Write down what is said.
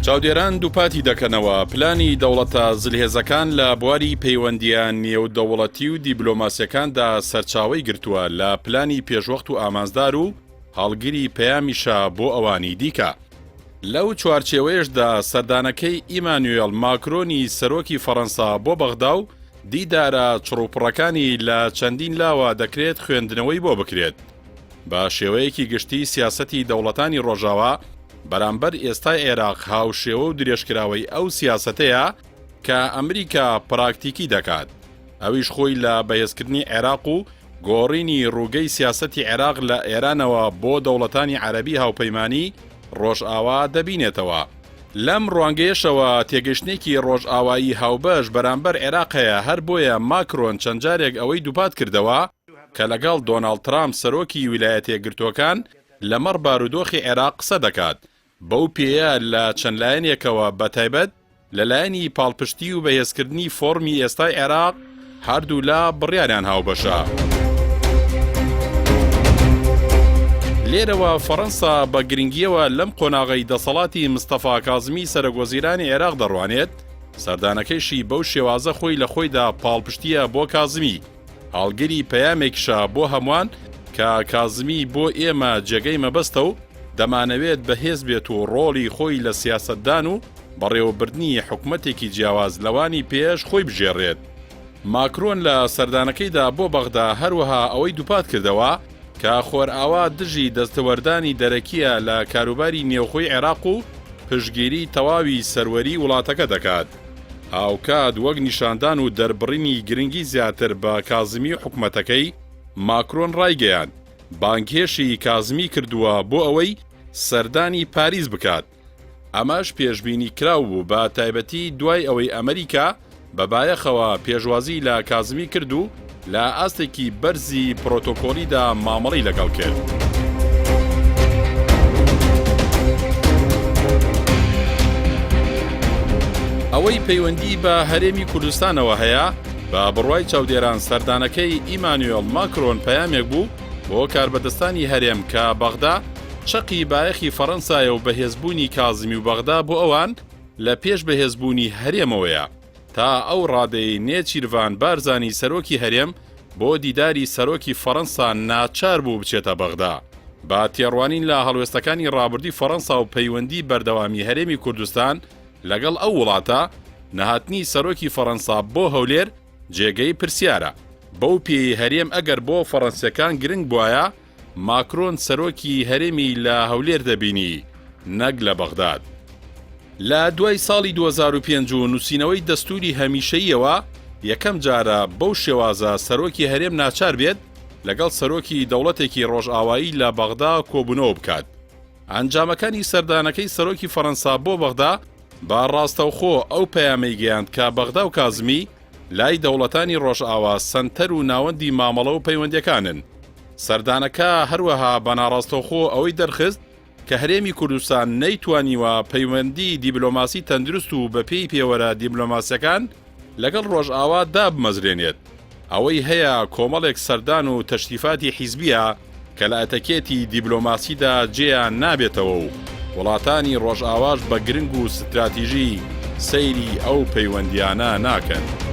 چاودێران دووپاتی دەکەنەوە، پلانی دەوڵەتە زلهێزەکان لە بواری پەیوەندییە نێودەوڵەتی و دیبلۆماسییەکاندا سەرچاوەی گرتووە لە پلانی پێشوەخت و ئامانجدار و هەڵگری پەیامیشە بۆ ئەوانی دیکە. لەو چوارچێوەیەشدا سەردانەکەی ئیمانوێڵ ماکرۆنی سەرۆکی فەڕەنسا بۆ بەغدا و دیدارە چڕوپڕەکانی لە چەندین لاوە دەکرێت خوێندنەوەی بۆ بکرێت. بە شێوەیەکی گشتی سیاسەتی دەوڵەتانی ڕۆژاوا بەرامبەر ئێستای عێراق هاوشێوە و درێژکراوەی ئەو سیاسەتەیە کە ئەمریکا پراکتیکی دەکات، ئەویش خۆی لە بەهێزکردنی عێراق و گۆڕینی ڕووگەی سیاسەتی عێراق لە ئێرانەوە بۆ دەوڵەتانی عەرەبی هاوپەیمانی ڕۆژئاوا دەبینێتەوە. لەم ڕوانگەیەشەوە تێگەشتنێکی ڕۆژئاوایی هاوبەش بەرامبەر عێراق هەیە، هەر بۆیە ماکرۆن چەند جارێک ئەوەی دووپات کردەوە کە لەگەڵ دۆناڵد ترامپ سەرۆکی ویلایەتەیەکگرتووەکان لەمەڕ بارودۆخی عێراق قسە دەکات، بەو پێیە لە چەند لایەنێکەوە بەتایبەت لە لایەنی پاڵپشتی و بەهێزکردنی فۆڕمی ئێستای عێراق هەردوولا بڕیاریان هاوبەشە. لێرەوە فەڕەنسا بە گرنگییەوە لەم قۆناغەی دەسەڵاتی مستەفا کازمی سەرۆکوەزیرانی عێراق دەڕوانێت، سەردانەکەیشی بەو شێوازە خۆی لە خۆیدا پاڵپشتییە بۆ کازمی، هەڵگری پەیامێکیشە بۆ هەمووان کە کازمی بۆ ئێمە جێگەی مەبەستە و دەمانەوێت بەهێز بێت و ڕۆڵی خۆی لە سیاسەتدان و بەڕێوەبردنی حکومەتێکی جیاواز لەوانی پێش خۆی بگێڕێت. ماکرۆن لە سەردانەکەیدا بۆ بەغدا هەروەها ئەوەی دووپات کردەوە کە خۆرئاوا دژی دەستێوەردانی دەرەکییە لە کاروباری نێوخۆی عێراق و پشتگیری تەواوی سەروەری وڵاتەکە دەکات. هاوکات وەک نیشاندان و دەربڕینی گرنگی زیاتر بە کازمی و حکومەتەکەی، ماکرۆن ڕایگەیاند، بانگهێشتی کازمی کردووە بۆ ئەوەی سەردانی پاریس بکات، ئەمەش پێشبینی کراو بوو بە تایبەتی دوای ئەوەی ئەمریکا بە بایەخەوە پێشوازی لە کازمی کرد و لە ئاستێکی بەرزی پرۆتۆکۆلیدا مامەڵەی لەگەڵ کرد. ئەوەی پەیوەندی بە هەرێمی کوردستانەوە هەیە، بە بڕوای چاودێران سەردانەکەی ئیمانوێڵ ماکرۆن پەیامێک بوو بۆ کاربەدەستانی هەرێم کە بەغدا چەقی بایەخی فەڕەنسایە و بەهێزبوونی کازمی و بەغدا بۆ ئەوان لە پێش بەهێزبوونی هەرێمەوەیە. تا ئەو ڕادەیەی نێچیرڤان بارزانی سەرۆکی هەرێم بۆ دیداری سەرۆکی فەڕەنسا ناچار بوو بچێتە بەغدا. بە تێڕوانین لە هەڵوێستەکانی ڕابردووی فەڕەنسا و پەیوەندی بەردەوامی هەرێمی کوردستان لەگەڵ ئەو وڵاتە، نەهاتنی سەرۆکی فەڕەنسا بۆ هەولێر جێگەی پرسیارە. بەو پێیەی هەرێم ئەگەر بۆ فەڕەنسیەکان گرنگ بوایە، ماکرۆن سەرۆکی هەرێمی لە هەولێر دەبینی نەک لە بەغداد. لە دوای ساڵی 2005 و نووسینەوەی دەستووری هەمیشەییەوە یەکەم جارە بەو شێوازە سەرۆکی هەرێم ناچار بێت لەگەڵ سەرۆکی دەوڵەتێکی ڕۆژئاوایی لە بەغدا کۆبوونەوە بکات. ئەنجامەکانی سەردانەکەی سەرۆکی فەرەنسا بۆ بەغدا بە ڕاستەوخۆ ئەو پەیامەی گەیاند کە بەغدا و کازمی لای دەوڵەتانی ڕۆژئاوا سەنتەر و ناوەندی مامەڵە و پەیوەندیەکانن. سەردانەکە هەروەها بە ناڕاستەوخۆ ئەوەی دەرخست کە هەرێمی کوردستان نەیتوانیوە پەیوەندی دیبلۆماسی تەندروست و بەپێی پێوەرە دیبلۆماسیەکان لەگەڵ ڕۆژئاوا دابمەزرێنێت. ئەوەی هەیە کۆمەڵێک سەردان و تەشریفاتی حیزبییە کە لە ئەتەکێتی دیبلۆماسیدا جێیان نابێتەوە و وڵاتانی ڕۆژئاواش بە گرنگ و ستراتیژی سەیری ئەو پەیوەندییانە ناکەن.